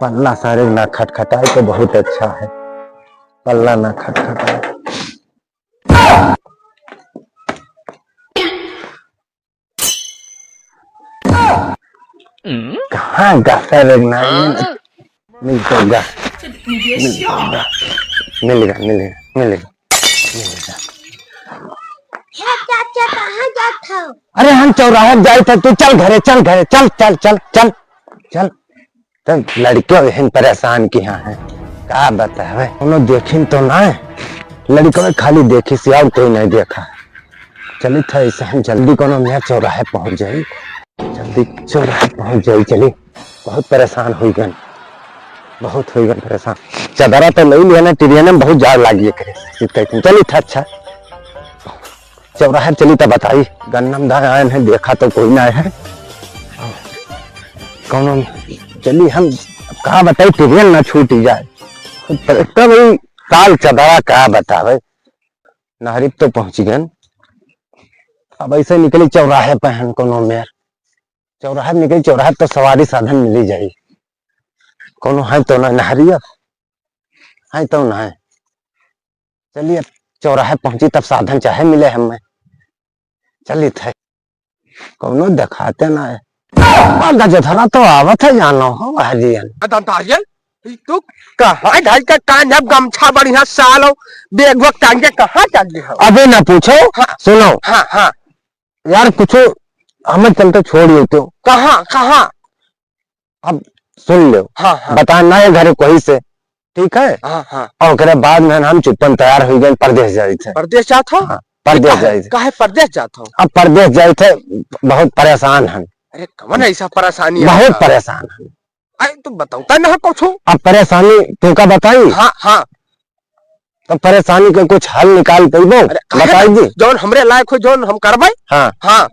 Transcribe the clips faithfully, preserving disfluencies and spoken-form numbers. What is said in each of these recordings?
पल्ला सारे ना खटखटाए तो बहुत अच्छा है, पल्ला ना खटखटाए। कहाँ गा सारे ना, मिल तो गा, मिल तो गा, मिलेगा, मिलेगा, मिलेगा, मिलेगा। चाचा, चाचा, कहाँ जात हो? अरे हम चौराहे जाइत है, तू चल घरे, चल घरे, चल, चल, चल, चल, चल। तो लड़कियों एहन परेशान किहा है, का बतावे, कोनो देखिन तो ना है, लड़कियों खाली देखी से और कोई नहीं देखा। चली था ऐसे हम जल्दी कोनो मेर चौराहे पहुँच जाई, जल्दी चौराहे पहुँच जाई, चली। बहुत परेशान हुई गन, बहुत हुई गन परेशान। चदरा तो ले लिया ना, ट्रेन में बहुत जाड़ लागिए करे, सीट कहते हैं। चली था अच्छा, चौराहे चली तब बताई, गन्नम दाए आए हैं, देखा तो कोई ना है, कौनो चली हम का बताई, ट्रेन ना छूट जाए। तब ई काल चदरा का बतावे, नहरी तो पहुँच गन, अब ऐसे निकली चौराहे पे हैं कोनो मेर, चौराहे निकली, चौराहे तो सवारी साधन मिली जाई, कोनो है तो ना नहरिया, है तो ना है। चलिए, चौराहे पहुंची तब साधन चाहे मिले हमें। चलिए थे, कौनो देखाते ना है। आ, गजधरा तो आवत है, जानो हो हरियन। अदंतारियन, ई तू कहाँ ढाई का कान है, गमछा बढ़िया सालो, बैग वैग टांग के कहाँ चल रही हो? अबे ना पूछो, हाँ। सुनो। हाँ, हाँ। यार कुछ हमें चलते छोड़ देते हो। कहाँ, कहाँ? अब सुन लो, हाँ, हाँ। बताना है घरे कोई से, ठीक है? हाँ, हाँ। और ओकरे बाद में हम चुप्पन तैयार हो गए, परदेश जाइत है। परदेश जात हो? हाँ, परदेश काहे, जाइत है। काहे परदेश जात हो? अब परदेश जाइत है, बहुत परेशान हैं। अरे, कौन ऐसा परेशानी है बहुत आपका? परेशान हैं। अरे, तू बताओ, तय ना कुछ। अब परेशानी तू का बताई? हाँ, हाँ। तो परेशानी के कुछ हल निकाल पइबो? अरे, काहे बताई ना? दी। जौन हमरे लायक हो, जौन हम करबै। हाँ। हाँ।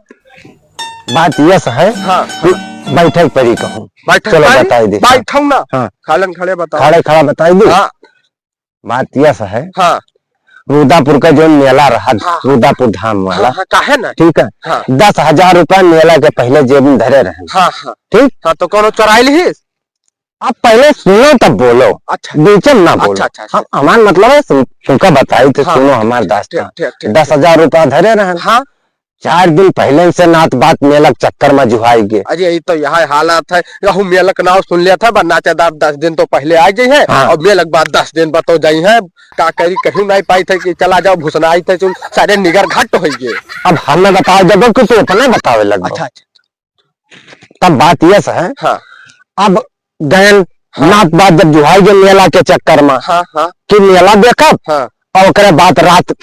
बात यस है हाँ, कि हाँ। बैठक पड़ी कहूँ। बैठक चलो पड़ी? बताई दी। बैठो ना। हाँ। खालन खड़े बताओ। खड़े खड़ा बताई दी। हाँ। बात यस है। हाँ। रुदापुर का जौन मेला रहा, हाँ, हाँ। रुदापुर धाम वाला। हाँ, हाँ, काहे ना? ठीक है? हाँ। दस हजार रुपया मेला के पहले जेब में धरे रहे। हाँ, हाँ। ठीक? हाँ, तो कौनो चोराई लिहिस? अब पहले सुनो तब बोलो, अच्छा। बीच में ना बोलो। अच्छा, अच्छा, अच्छा। हम, हमार मतलब है सुन, सुनकर बताई थे, हाँ। सुनो हमार दास्तान। ठीक, ठीक, ठीक, दस हजार रुपया धरे रहन। हाँ। चार दिन पहले से नात बात मेलक चक्कर में जुहाई गे। अरे, ये तो यह हालत है, यहू मेलक नाव सुन लिया था, बस नाचेदार दस दिन तो पहले आ गई है हाँ। और मेलक बाद दस दिन बतो जाई है। का करी, कहूँ नहीं पाई थे कि चला जाओ, भुसनाई थे, चुन सारे निगर घट हो गए। अब हमें बताओ, जब कि तू अपना बतावे लग अच्छा, अच्छा। तब बात यस है, हाँ। अब गयन हाँ। नात बात जब जुहाई गए मेला के चक्कर में हाँ, हाँ। कि मेला देखब हाँ। और ओकरे बाद रात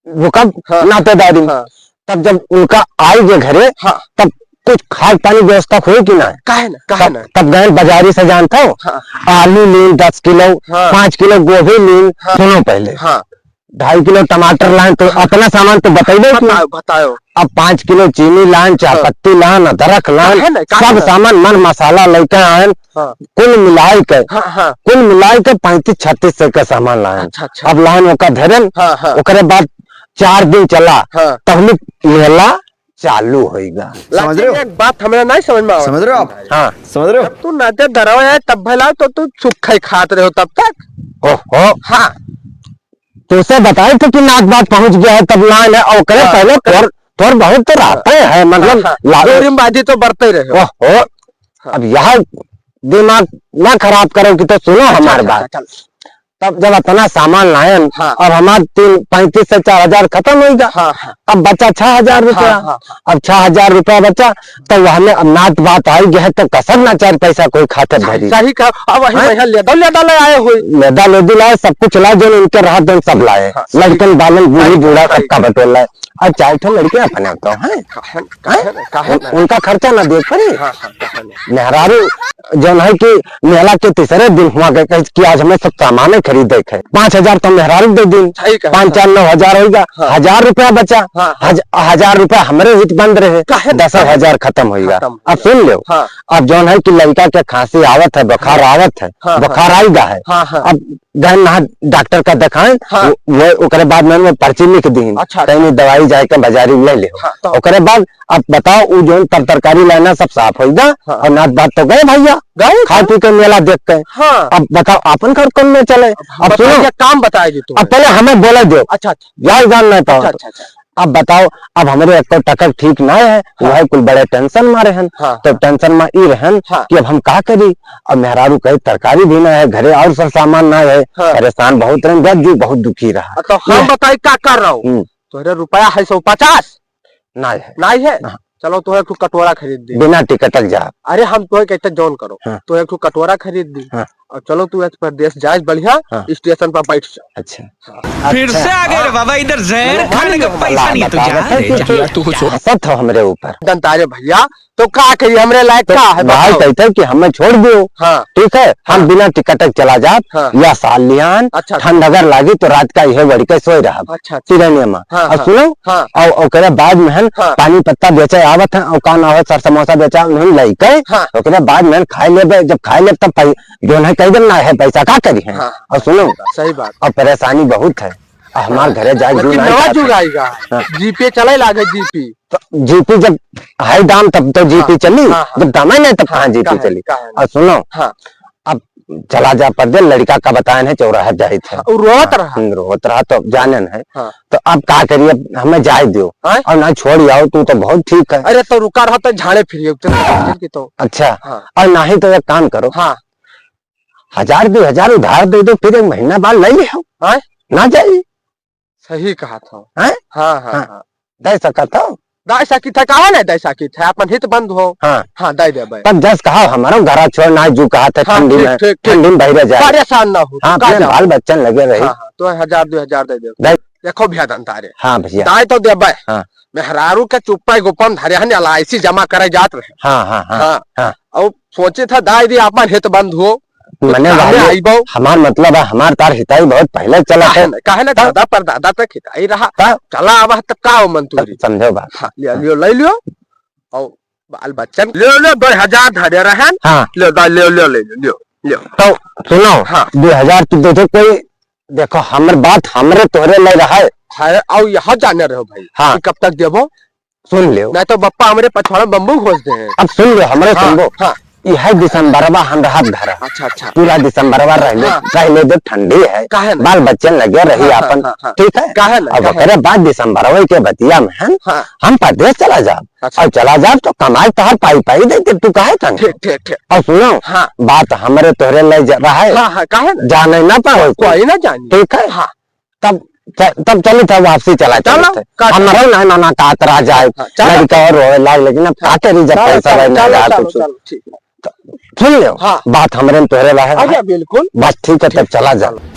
रुकब हाँ। नातेदारी में। हाँ। तब जब उनका आई गए घरे, हाँ। तब कुछ खाए पानी व्यवस्था हुई कि ना? काहे ना, काहे तब, ना? तब गयन बाजारी से जानता हो, हाँ। आलू लीन दस किलो, हाँ। पाँच किलो गोभी लीन, हाँ। सुनो पहले। हाँ। ढाई किलो टमाटर लान, तो हाँ। अपना सामान तो बताइबे कि बताओ, बताओ। अब पाँच किलो चीनी लान, चाय हाँ। पत्ती लान, अदरक लान, काहे ना, काहे सब ना? सामान, मर मसाला लेके आन, हाँ। कुल मिलाई के, हाँ, हाँ। कुल मिलाई के पैंतीस छत्तीस सौ का सामान लान। अच्छा, अच्छा। अब लान ओका धरन, हाँ, हाँ। ओकरे बाद चार दिन चला, हाँ। तहली मेला चालू होइगा। समझ रहे हो? लेकिन एक बात हमरा नहीं समझ में आवत। समझ रहे हो आप? हाँ। समझ रहे हो? जब तू नाते दरवा है, तब भला तो तू सुख खाई खात रहे हो तब तक। ओहो। हाँ। तुझसे बताए थे कि नात बात पहुंच गया है, तब लान है, और करे हाँ, पहले ओकरे तोर, तोर बहुत तो रहते हैं, मतलब, हाँ, हाँ। ला-, जोरी में बाजी तो बरते रहे हो। ओहो। हाँ। अब यह दिमाग ना खराब करो कि तो सुनो अच्छा, हमारी अच्छा, बात। अच्छा, चल। तब जब इतना सामान लायन हाँ। और हमार तीन, पैंतीस से चार हजार खत्म होइगा। हाँ, हाँ। अब बचा छह हजार रुपया। हाँ, हाँ, हाँ। अब छह हजार रुपया बचा, तो वह में अब नात बात आई गए, तो कसर ना चार पैसा कोई खाते सही, धरी। सही कहा। अब वही हैं? भैया लेदा, लेदा ले आए हुए। लेदा, लेदी लाए, सब कुछ लाए, जो इनके रहा, जो सब लाए। हाँ, सही। लड़कन, बालन, बूढ़ी, सही, बूढ़ा, सही। सबका बटोर लाए। और चार ठो लड़के अपने तो हैं। काहे, काहे ना, काहे उन-, ना? उनका खर्चा ना दे पड़ी। हाँ, हाँ, काहे ना? मेहरारू जौन है कि मेला के तीसरे दिन हुआ के कहे कि आज हमें सब सामान खरीदे के है। पाँच हजार तो मेहरारू दे दिन। सही कहा। पाँच चार नौ हजार होइगा। हाँ। हजार रुपया बचा। हाँ। हज-, हजार रुपया हमरे हित बंद रहे। काहे ना? दस हजार खत्म होइगा। खत्म। अब सुन लो। हाँ। अब जौन है कि लड़का के खांसी आवत है, बुखार हाँ। आवत है, हाँ, हाँ। बुखार आइगा है। हाँ, हाँ। अब गए ना डॉक्टर का दिखाएं, हाँ। वो, वो ओकरे बाद में, में पर्ची लिख दी। अच्छा, कहीं अच्छा। दवाई जाए के बाजारी ले ले। हाँ, तो ओकरे बाद अब बताओ, उ जौन तर-, तरकारी लाना सब साफ होई गा। हाँ। और नात बात तो गए भैया, गए खा तो। पी के मेला देख के। हाँ। अब बताओ, आपन घर कौन में चले? अब हम अब सुनो, बताइए, काम बताए दे तू। अब पहले हमें बोले दो। अच्छा, अच्छा। जाओ जान नहीं पाओ। अच्छा, अच्छा, अच्छा। अब बताओ, अब हमरे एक तो टकक ठीक ना है, हाँ। वह कुल बड़े tension मारे हन। हाँ, तो हाँ। Tension में ई रहन हाँ। कि अब हम का करी? अब मेहरारू कहे तरकारी भी ना है, घरे और सब सामान ना है, हाँ। परेशान बहुत रहन, बहुत दु-, बहुत दुखी रहा। तो हम ये बताई का कर रहा हूँ? हम्म। तोहरे रुपया है सौ पचास? नाई है। नाई है? हाँ। चलो, तोहे एक ठो कटोरा खरीद दी। बिना टिकट के जा। अरे, हम तोहे कहते जौन करो, हाँ। तोहे एक ठो कटोरा खरीद दी। हाँ। और चलो, तू एक परदेश जाए बढ़िया, हाँ। Station पर बैठ जाओ। अच्छा। हाँ। फिर अच्छा। से आ गए रे बाबा, इधर जहर खाने का पैसा नहीं है तो जा रे, जा। यार, तू कुछ हंसत हो हमरे ऊपर। दंतारे भैया, तो का कही, हमरे लायक तो का है, भाई बताओ। कहते हैं कि हमें छोड़ दियो। हाँ। ठीक है, हम हाँ। बिना टिकट के चला जात, हाँ। या साल लियान, अच्छा, अच्छा। ठंड अगर लागी तो रात का यह वड़ी के सोए रहब। अच्छा, अच्छा। सिरनिया में। हाँ, और हाँ। सुनो, हाँ। और ओकरे बाद में हन हाँ। पानी पत्ता बेचे आवत हैं, और का ना हो, सर समोसा बेचा, उन्हन लइके, हाँ। ओकरे बाद में हन खाए लेबे, जब खाए लेब तब पै-, जौन है कह देब ना है पैसा, का करी है? हाँ। और सुनो, सही बात। और परेशानी बहुत है। और हमार हाँ। घरे जाए लेकिन नवा जुग आएगा। हाँ। GPay चले लागे, GPay। तो GPay जब है दाम तब तो GPay हाँ, चली, हाँ, हाँ। जब दामे नहीं तब हाँ, कहाँ GPay काहे, चली? काहे? और सुनो, हाँ। अब चला जा परदेस, लड़का का बताए नहीं, चौराहा जाइत है। हाँ, उ रोत हाँ, रहा। हम्म, रोत रहा तो जाने नहीं। हाँ। तो अब का करिए, हमें जाए दियो। हाँ? और ना छोड़ आओ, तू तो बहुत ठीक है। अरे तो रुका रहा तो झाड़े फिरिए, उतरे की तो। अच्छा। हाँ। और नहीं तो एक काम करो। हाँ। हजार दो हजार उधार दे दो, फिर एक महीना बाद ले लियो। हाँ? ना जाई। सही कहा था। हैं? हाँ, हाँ, हाँ। हाँ। दे सकत हो? दे सकित है, काहे नहीं दे सकित है? अपन हित बंद हो। हाँ। हाँ, दे देबे। तब जस कहा, हमारो घरा छोड़ ना, जू कहा था हाँ, ठंडी ठीक, में, ठीक, ठीक। ठंडी में बहिरे जाए। परेशान ना हो, हाँ, का अपने जाओ। बाल बच्चन लगे रही। हाँ, हाँ, तो हजार दो हजार दे दे। दे। देखो भैया दंतारे। हाँ भैया। दाई तो देबे। हाँ। मेहरारू के चुप्पे गुपन धरे हन, LIC जमा करे जात रहे। हाँ, हाँ, हाँ, हाँ। हाँ। और सोचे था दाई दी अपन हित बंद हो। मने काहे वाले आइबो? हमार मतलब है, हमार तार हिताई बहुत पहले चला काहे है। न, काहे न तब दादा पर दादा तक हिताई रहा। तब चला आवा तब का हो मंतूरी? तब समझो बात। हाँ, लियो, लियो, ले लियो। और बाल बच्चन, लियो, लियो, दो हजार धरे रहन। हाँ। लियो, दा, लियो, लियो, ले लियो, लियो, लियो। तो सुनो, हाँ। दो हजार तू दे दे कोई, देखो, हमर बात हमरे तोहरे ले रहा है। है, और यहाँ जाने रहो भाई। हाँ। कि कब तक देबो? सुन लियो। नहीं तो बप्पा हमरे पछवाड़ा में बम्बू घोंस दे। अब सुन लियो, हमरे हाँ, सुनबो। हाँ। यह दिसंबरवा हम रहत घर। अच्छा, अच्छा। पूरा दिसंबरवा रहले, हाँ। रहले दे, ठंडी है। काहे ना? बाल बच्चन लगे रही हाँ, हाँ, आपन, हाँ, हाँ। ठीक है? काहे ना, अब काहे ओकरे ना? बाद दिसंबरवा के बतिया में हम, हाँ। हम परदेस चला जाब। अच्छा। और चला जाब तो कमाई तोहर पाई पाई दे दे, तू काहे तंग? ठीक, ठीक, ठीक। और सुनो, हाँ। बात हमरे तोहरे ले जा रहा है। हाँ, हाँ, काहे ना? जाने ना पाओ कोई। कोई ना जानी। ठीक है? हाँ। तब च-, तब चली था वापसी चला चलो, चलत है। का हमरो ना नाना का तरह जाए, हाँ, चलो। लड़का और रोए लाग, लेकिन अब हाँ, का करी जब चलो, पैसा चलो, रहे ना चलो, यार चलो, कुछ। चलो, ठीक है। तो सुन लियो, हाँ। बात हमरे में तोहरे रहे अरे, है। बिल्कुल। बस ठीक है, तब ठीक, चला जा। चलो।